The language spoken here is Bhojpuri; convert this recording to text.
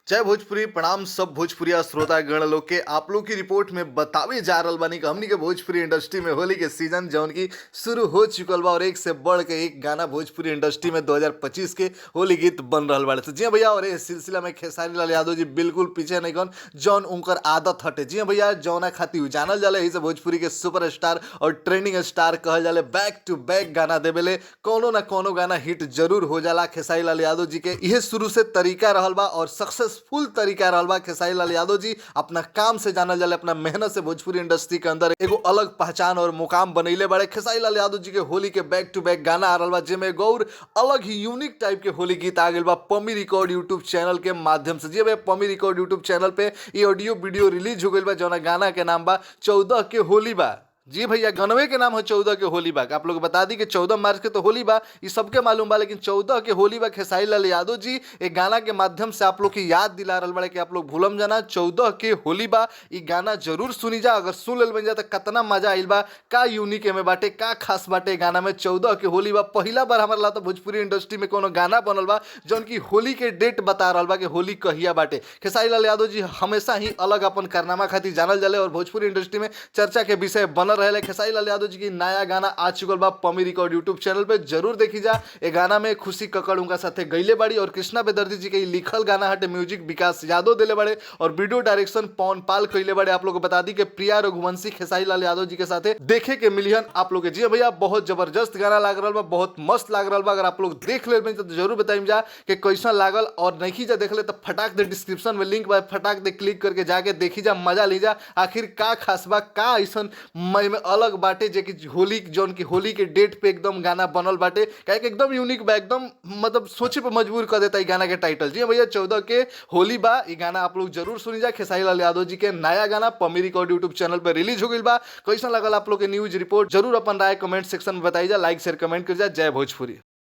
जय भोजपुरी, प्रणाम सब भोजपुरिया श्रोतागण लोग के। आप लोग की रिपोर्ट में बतावे जा रहल बानी कि हमनी के भोजपुरी इंडस्ट्री में होली के सीजन जौन की शुरू हो चुकल बा और एक से बढ़ के एक गाना भोजपुरी इंडस्ट्री में 2025 के होली गीत बन रहल बाड़े। तो जी हाँ भैया, और इस सिलसिला में खेसारी लाल यादव जी बिल्कुल पीछे नहीं गन, जौन उनकर आदत हटे। जी हाँ भैया, जौना खातिर उ जानल जाला, यही से भोजपुरी के सुपर स्टार और ट्रेंडिंग स्टार कहल जाले। बैक टू बैक गाना देवेले, कोनो ना कोनो गाना हिट जरूर हो जाला। खेसारी लाल यादव जी के इहे शुरू से तरीका रहल बा और सक्सेसफुल तरीका रहल बा। खेसारी लाल यादव जी अपना काम से जानल जाला, अपना मेहनत से भोजपुरी इंडस्ट्री के अंदर एगो अलग पहचान और मुकाम बनैले बड़े। खेसारी लाल यादव जी के होली के बैक टू बैक गाना आ रहल बा, जेमे गौर अलग ही यूनिक टाइप के होली गीत आ गइल बा पमी रिकॉर्ड यूट्यूब चैनल के माध्यम से। जी भैया, पमी रिकॉर्ड यूट्यूब चैनल पे ये ऑडियो वीडियो रिलीज हो गइल बा, जौना गाना के नाम बा 14 के होली बा। जी भैया, गनवे के नाम है 14 के होली बा। आप लोग बता दी कि 14 मार्च के तो होली बा, ये सबके मालूम बा, लेकिन 14 के होली बा खेसारी लाल यादव जी एक गाना के माध्यम से आप लोग की याद दिला रहल बड़े कि आप लोग भूलम जाना, 14 के होली बा। ई गाना जरूर सुनी जा। अगर सुन लेल बन जा तो कितना मजा आइल बा, का यूनिक एमे बाटे, का खास बाटे गाना में। 14 के होली बा, पहला बार हमारा ला तो भोजपुरी इंडस्ट्री में कोनो गाना बनल बा जौन की होली के डेट बता रहल बा कि होली कहिया बाटे। खेसारी लाल यादव जी हमेशा ही अलग अपन कारनामा खातिर जानल जाले और भोजपुरी इंडस्ट्री में चर्चा के विषय बनल रहे। खेसारी लाल यादव जी की नया गाना आ चुकल बा पमी रिकॉर्ड यूट्यूब चैनल पे, जरूर देखी जा। ए गाना में खुशी कक्कड़ उनका साथे गईले बाड़ी और कृष्णा बेदर्दी जी के लिखल गाना हटे, म्यूजिक विकास यादव दिले बाड़े और वीडियो डायरेक्शन पवन पाल कइले बाड़े। आप लोग को बता दी कि प्रिया रघुवंशी खेसारी लाल यादव जी के साथे देखे के मिलियन आप लोग के। जी भैया, बहुत जबरदस्त गाना लाग रहल बा, बहुत मस्त लाग रहल बा। अगर आप लोग देख ले तो जरूर बताइम जा कि कैसा लागल, और नहीं जा देख ले तो फटाक दे डिस्क्रिप्शन में लिंक बा, फटाक दे क्लिक करके जाके देखी जा, मजा ली जा। आखिर का खास बा, का ऐसन मई में अलग बाटे जे कि होली जौन की होली के डेट पे एकदम गाना बनल बाटे, काहे कि एकदम यूनिक बा, एकदम मतलब सोचे पे मजबूर कर देता है गाना के टाइटल। जी भैया, 14 के होली बा, ये गाना आप लोग जरूर सुनी जा। खेसारी लाल यादव जी के नया गाना पमी रिकॉर्ड यूट्यूब चैनल पर रिलीज हो गई बा। कैसा लगल आप लोग के न्यूज रिपोर्ट, जरूर अपन राय कमेंट सेक्शन में बताई जा। लाइक शेयर कमेंट कर जा। जय भोजपुरी।